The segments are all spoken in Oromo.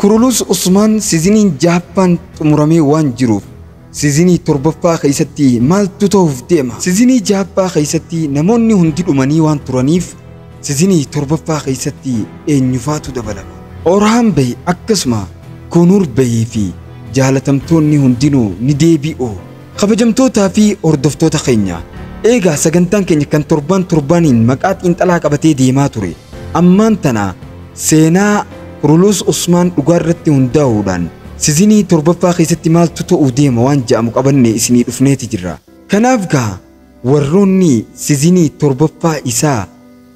Kurulus Usmaan siziniin jaaffaan xumuramee waan jiruuf sizinii torbaffaa keessatti maaltu ta'uuf deema? Sizinii jaaffaa keessatti namoonni hundi dhumanii waan turaniif sizinii torbaffaa keessatti eenyufaatu dabalama? Orhaan Bey akkasuma Konur Bey fi jaalatamtoonni hundinuu ni deebi'u. Kabajamtootaa fi hordoftoota keenya, eegaa sagantaan keenya kan torban torbaaniin maqaa xiinxalaa qabatee deemaa ture. Ammaan tana seenaa Kurulus Usmaan dhugaa irratti hundaa'uudhaan sizinii torbaffaa keessatti maaltu ta'uu deema waan jedhamu qabanne isinii dhufneeti jirra. Kanaaf gaa warroonni sizinii torbaffaa isaa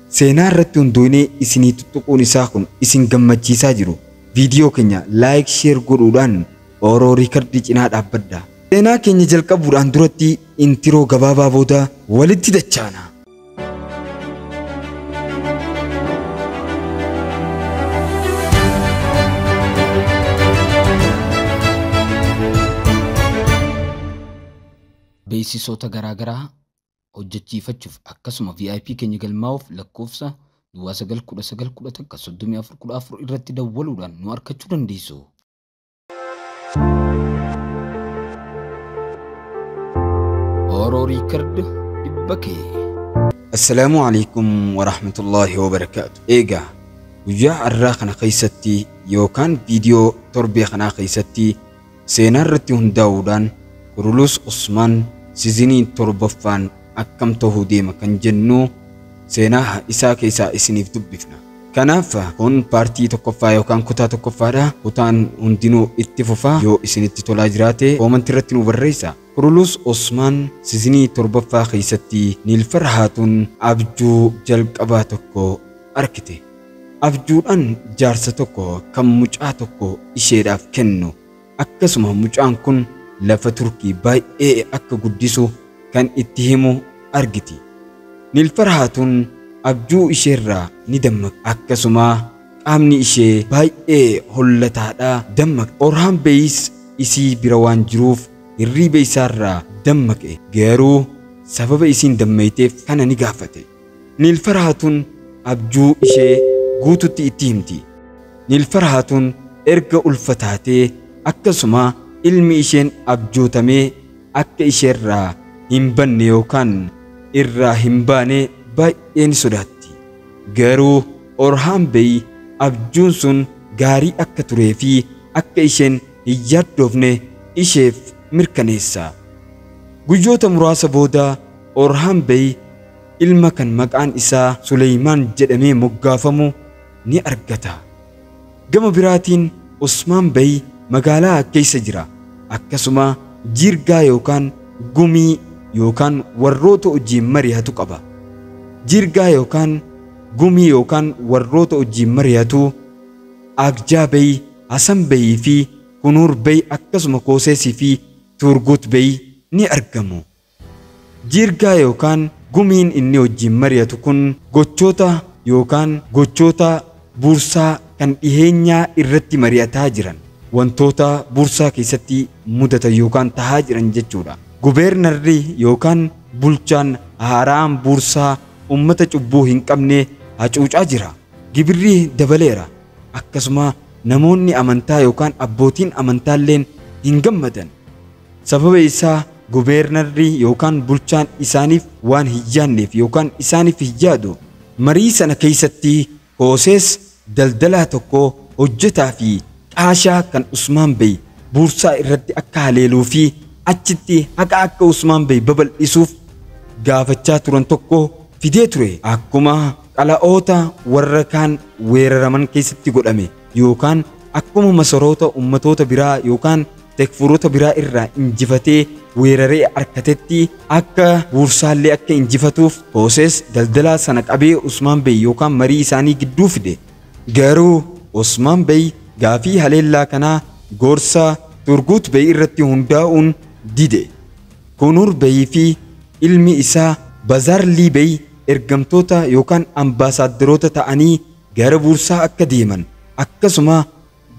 seenaa irratti hundoonee isinii tuttuquun isaa kun isin gammachiisaa jiru. Viidiyoo keenya like share godhuudhaan Oroo Riikardii cinaa dhaabbadha. Seenaa keenya jalqabuudhaan duratti intiroo gabaabaa booda walitti dachaana. Beeksisoota garaagaraa hojjechiifachuuf akkasuma VIP keenya galmaa'uuf lakkoofsa duwwaa 9 19 11 34 14 irratti dawwaluudhaan nu argachuu dandeessu. Oroo Riikard dhibba kee. Assalaamu alaikum wa rahmatullahi wa barakaatu. Eegaa guyyaa har'aa kana keessatti yookaan viidiyoo torbee kanaa keessatti seenaa irratti hundaa'uudhaan Kurulus Usmaan sizinii torbaffaan akkam ta'uu deema kan jennu seenaa isaa keessaa isiniif dubbifna. Kanaaf kun paartii tokkoffaa yookaan kutaa tokkoffaadha. Kutaan hundinuu itti fufa. Yoo isinitti tolaa jiraate koomantii irratti nu barreessa. Kurulus Usmaan sizinii torbaffaa keessatti Niilfar Haatuun abjuu jalqabaa tokko argite. Abjuudhaan jaarsa tokko kan mucaa tokko isheedhaaf kennu, akkasuma mucaan kun lafa Turkii baay'ee akka guddisu kan itti himu argiti. Niilfar Haatuun abjuu isheerraa ni dammaqxe. Akkasuma qaamni ishee baay'ee hollataadhaa dammaqxe. Orhaan Beeyis isii bira waan jiruuf hirriiba isaarraa dammaqe. Garuu sababa isiin dammayteef kana ni gaafate. Niilfar Haatuun abjuu ishee guututti itti himti. Niilfar Haatuun erga ulfataatee akkasuma ilmi isheen abjootamee akka isheerraa hin banne yookaan irraa hin baane baay'ee ni sodaatti. Garuu Orhaan Bey abjuun sun gaarii akka turee fi akka isheen hin yaaddoofne isheef mirkaneessa. Guyyoota muraasa booda Orhaan Bey ilma kan maqaan isaa Suleymaan jedhamee moggaafamu ni argata. Gama biraatiin Usmaan Bey magaalaa keessa jira. Akkasuma jirgaa yookaan gumii yookaan warroota wajjin mari'atu qaba. Jirgaa yookaan gumii yookaan warroota wajjin mari'atu Akjaa Bey, Hasan Bey fi Kunuur Bey akkasuma Kooseesii fi Turgut Bey ni argamu. Jirgaa yookaan gumiin inni wajjin mari'atu kun gochoota yookaan gochoota buursaa kan dhiheenyaa irratti mari'ataa jiran, wantoota buursaa keessatti mudatan yookaan tahaa jiran jechuudha. Gubeernarri yookaan bulchaan haaraan buursaa ummata cubbuu hin qabne hacuucaa jira. Gibirri dabaleera. Akkasuma namoonni amantaa yookaan abbootiin amantaalleen hin gammadan. Sababa isaa gubeernarri yookaan bulchaan isaaniif waan hin yaadneef yookaan isaaniif hin yaadu. Marii sana keessatti Koosees daldalaa tokko hojjetaa fi qaashaa kan Usmaan Bey buursaa irratti akka haleeluu fi achitti haqa akka Usmaan Bey babal'isuuf gaafachaa turan tokko fidee ture. Akkuma qala'oota warra kaan weeraraman keessatti godhame yookaan akkuma masoroota ummatoota biraa yookaan tekfuroota biraa irraa injifatee weeraree argatetti akka buursaallee akka injifatuuf Koosees daldalaa sana qabee Usmaan Bey yookaan marii isaanii gidduu fide. Garuu Usmaan Bey gaafii haleellaa kanaa gorsa Turgut Bey irratti hundaa'uun dide. Kunur Bey fi ilmi isaa Bazaarlii Bey ergamtoota yookaan ambaasaaderoota ta'anii gara buursaa akka deeman, akkasuma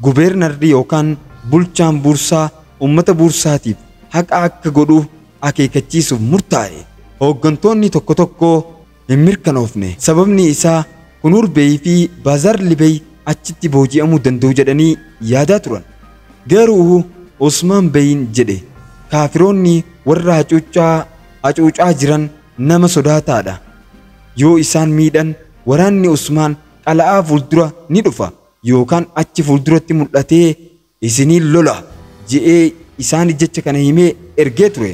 gubeernarri yookaan bulchaan buursaa ummata buursaatiif haqa akka godhu akeekkachiisuuf murtaa'e. Hooggantoonni tokko tokko hin mirkanoofne. Sababni isaa Kunur Bey fi Bazaarlii Bey achitti booji'amuu danda'u jedhanii yaadaa turan. Garuu Usmaan Beyin jedhe kaafiroonni warra hacuucaa jiran nama sodaataadha. Yoo isaan miidhan waraanni Usmaan qala'aa fuuldura ni dhufa yookaan achi fuulduratti mul'atee isiniin lola je'ee isaan jecha kana himee ergee ture.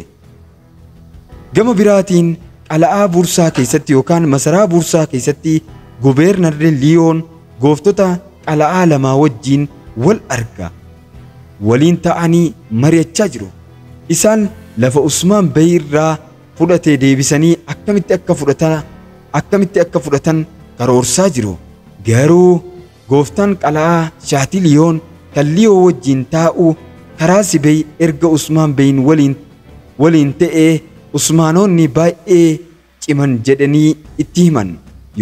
Gama biraatiin qala'aa Bursaa keessatti yookaan masaraa Bursaa keessatti gubeernarri Liyoon gooftota qala'aa lamaa wajjin wal arga. Waliin ta'anii mari'achaa jiru. Isaan lafa Usmaan Bey irraa fudhatee deebisanii akkamitti akka fudhatan karoorsaa jiru. Garuu gooftaan qala'aa Shaatiliyoon kan Liyoo wajjin taa'u karaa Sibey erga Usmaan Beyin waliin ta'ee Usmaanonni baay'ee ciman jedhanii itti himan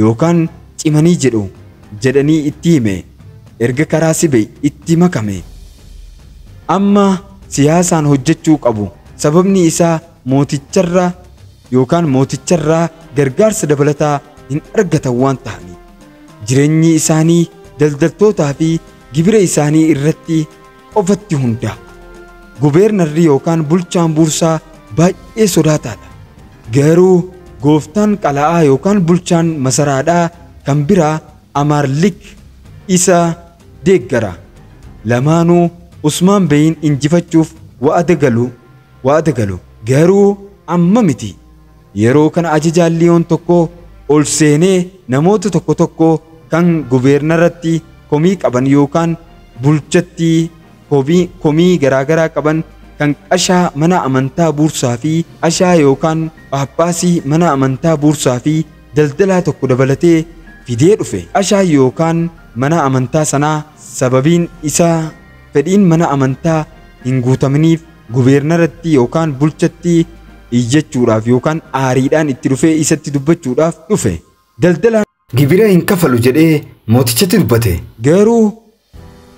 yookaan cimanii jedhu jedhanii itti hime erga karaa Sibey itti makame. Amma siyaasaan hojjechuu qabu. Sababni isaa mooticharraa yookaan mooticharraa gargaarsa dabalataa hin argatan waan ta'aniif. Jireenyi isaanii daldaltootaa fi gibira isaanii irratti qofatti hundaa'a. Gubeernarri yookaan bulchaan Bursaa baay'ee sodaataadha. Garuu gooftaan qala'aa yookaan bulchaan masaraadhaa kan biraa Amaarlik isa deeggara. Lamaanuu Usmaan Beyin injifachuuf wa'ada galu. Garuu amma miti. Yeroo kana ajajaan Liyoon tokko ol seenee namoota tokko tokko kan gubeernaratti komii qaban yookaan bulchatti komii garaagaraa qaban kan qashaa mana amantaa Bursaa fi qashaa yookaan Phaaphaasii mana amantaa Bursaa fi daldalaa tokko dabalatee fidee dhufe. Qashaa yookaan mana amantaa sanaa sababiin isaa fedhiin mana amantaa hin guutaminiif gubeernaratti yookaan bulchatti iyyachuudhaaf yookaan aariidhaan itti dhufee isatti dubbachuudhaaf dhufe. Daldalaan gibira hin kafalu jedhee mootichatti dubbate. Garuu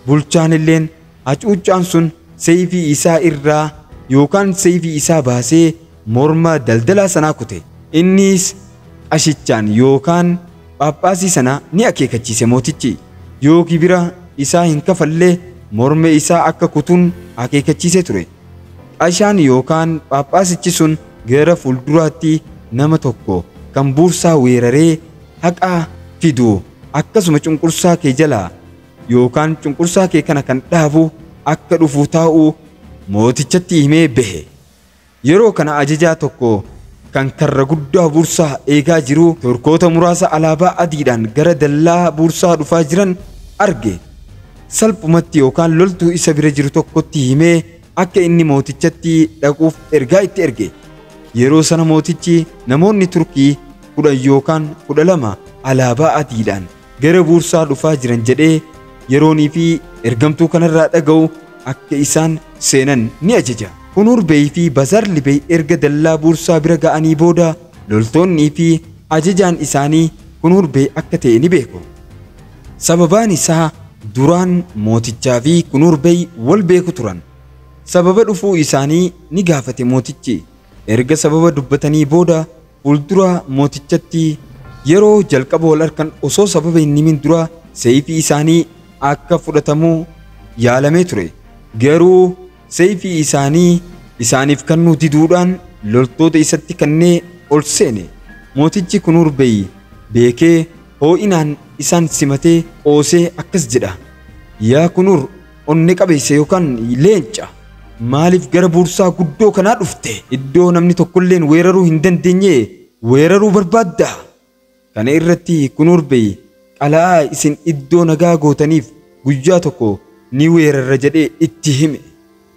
bulchaan illeen hacuuccaan sun seeyfii isaa irraa yookaan seeyfii isaa baasee morma daldalaa sanaa kute. Innis qashichaan yookaan Phaaphaasii sana ni akeekachiise mootichi. Yoo gibira isaa hin kafallee morma isaa akka kutuun akeekachiise ture. Qashaan yookaan Phaaphaasichi sun gara fuulduraatti nama tokko kan Bursaa weeraree haqa fidu akkasuma cunqursaa kee jalaa yookaan cunqursaa kee kana kan dhaabu akka dhufu taa'u mootichatti himee bahe. Yeroo kana ajajaa tokko kan karra guddaa Bursaa eegaa jiru Turkoota muraasa alaabaa adiidhaan gara dallaa Bursaa dhufaa jiran arge. Salphumatti yookaan loltuu isa bira jiru tokkotti himee akka inni mootichatti dhaquuf ergaa itti erge. Yeroo sana mootichi namoonni Turkii 10 yookaan 12 alaabaa adiidhaan gara Bursaa dhufaa jiran jedhee yeroonii fi ergamtuu kanarraa dhaga'u akka isaan seenan ni ajaja. Kunuur Bey fi Bazarli Bey erga dallaa Bursaa bira ga'anii booda loltoonnii fi ajajaan isaanii Kunuur Bey akka ta'e ni beeku. Sababaan isaa duraan mootichaa fi Kunuur Bey wal beeku turan. Sababa dhufuu isaanii ni gaafate mootichi. Erga sababa dubbatanii booda fuuldura mootichatti yeroo jalqaba wal arkan osoo sababa hin himin dura seeyfii isaanii akka fudhatamu yaalamee ture. Garuu seeyfii isaanii isaaniif kennuu diduudhaan loltoota isatti kennee ol seene. Mootichi Kunuur Bey beekee hoo'inaan isaan simatee qoosee akkas jedha. Yaa Kunuur onnee qabeessa yookaan leenca, maaliif gara Bursaa guddoo kanaa dhufte? Iddoo namni tokkolleen weeraruu hin dandeenye weeraruu barbaadda? Kana irratti Kunuur Bey qala'aa isin iddoo nagaa gootaniif guyyaa tokko ni weerarra jedhee itti hime.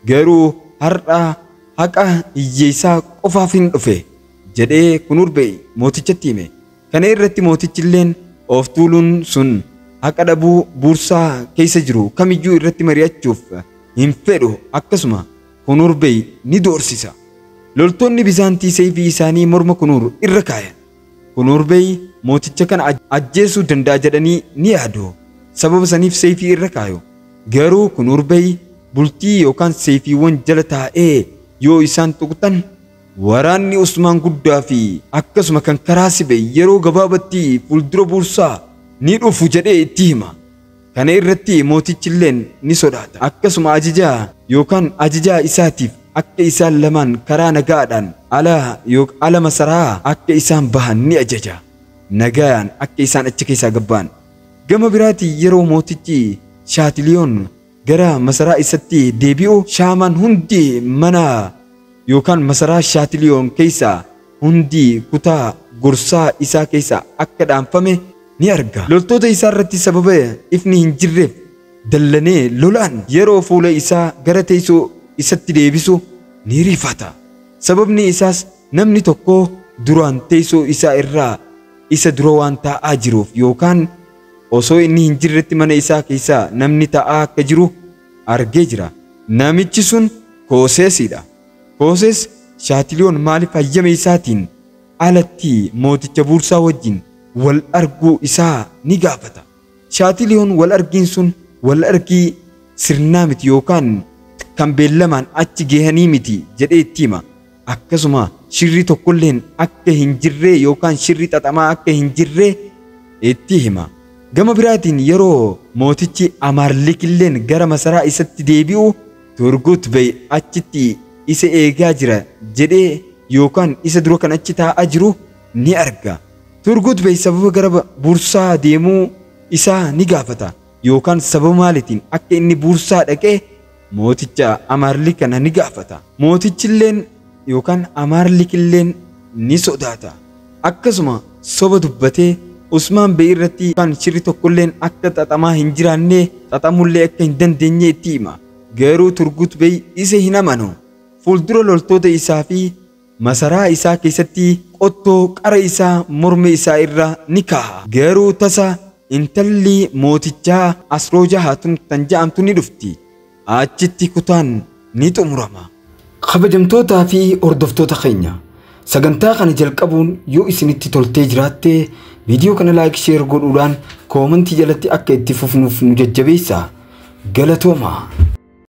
Garuu har'a haqa hiyyeessaa qofaaf hin dhufe jedhee Kunuur Bey mootichatti hime. Kana irratti mootichilleen of tuuluun sun haqa dhabuu Bursaa keessa jiru kamiyyuu irratti mari'achuuf hin fedhu, akkasuma Kunuur Bey ni doorsisa. Loltoonni Bizaantii seeyfii isaanii morma Kunuur irra kaayan. Kunuur Bey mooticha kana ajjeesuu danda'a jedhanii ni yaadu. Sababa saniif seeyfii irra kaayu. Garuu Kunuur Bey bultii yookaan seeyfiiwwan jala taa'ee yoo isaan tuqxan waraanni Usmaan guddaa fi akkasuma kan karaa Sibey yeroo gabaabatti fuuldura Bursaa ni dhufu jedhee itti hima. Kana irratti mootichilleen ni sodaata. Akkasuma ajajaa yookaan ajajaa isaatiif akka isaan lamaan karaa nagaadhaan ala masaraa akka isaan bahan ni ajaja. Nagaan akka isaan achi keessaa gabba'an. Gama biraatiin yeroo mootichi Shaatiliyoon gara masaraa isatti deebi'u shaamaan hundi mana yookaan masaraa Shaatiliyoon keessaa hundi kutaa gorsaa isaa keessaa akka dhaanfame ni arga. Loltoota isaa irratti sababa ifni hin jirreef dallanee lolaan yeroo fuula isaa gara teessoo isatti deebisu ni rifata. Sababni isaas namni tokko duraan teessoo isaa irraa isa dura waan taa'aa jiruuf yookaan osoo inni hin jirretti mana isaa keessaa namni taa'aa akka jiru argee jira. Namichi sun Kooseesidha. Koosees Shaatiliyoon maaliif hayyama isaatiin alatti mooticha Buursaa wajjin wal arguu isaa ni gaafata. Shaatiliyoon wal argiin sun wal argii sirnaa miti yookaan kan beellamaan achi gahanii miti jedhee itti hima. Akkasuma shirri tokkolleen akka hin jirree yookaan shirri xaxamaa akka hin jirree itti hima. Gama biraatiin yeroo mootichi Amaarlikilleen gara masaraa isatti deebi'u Turgut Bey achitti isa eegaa jira jedhee yookaan isa dura kan achi taa'aa jiru ni arga. Turgut Bey sababa gara Buursaa deemuu isaa ni gaafata yookaan sababa maaliitiin akka inni Buursaa dhaqee mooticha Amaarlik kana ni gaafata. Mootichilleen yookaan Amaarlikilleen ni sodaata. Akkasuma soba dubbatee Usmaan Bey irratti kan shirri tokkolleen akka xaxamaa hin jiraanne xaxamullee akka hin dandeenye itti hima. Garuu Turgut Bey isa hin amanu. Fuuldura loltoota isaa fi masaraa isaa keessatti qottoo qara isaa morma isaa irra ni kaa'a. Garuu tasa intalli mootichaa Asrooja Haatun tan ja'amtu ni dhufti. Achitti kutaan ni xumurama. Kabajamtootaa fi hordoftoota keenya sagantaa kana jalqabuun yoo isinitti toltee jiraatte viidiyoo kana like share godhuudhaan koomantii jalatti akka itti fufnuuf nu jajjabeessaa. Galatooma.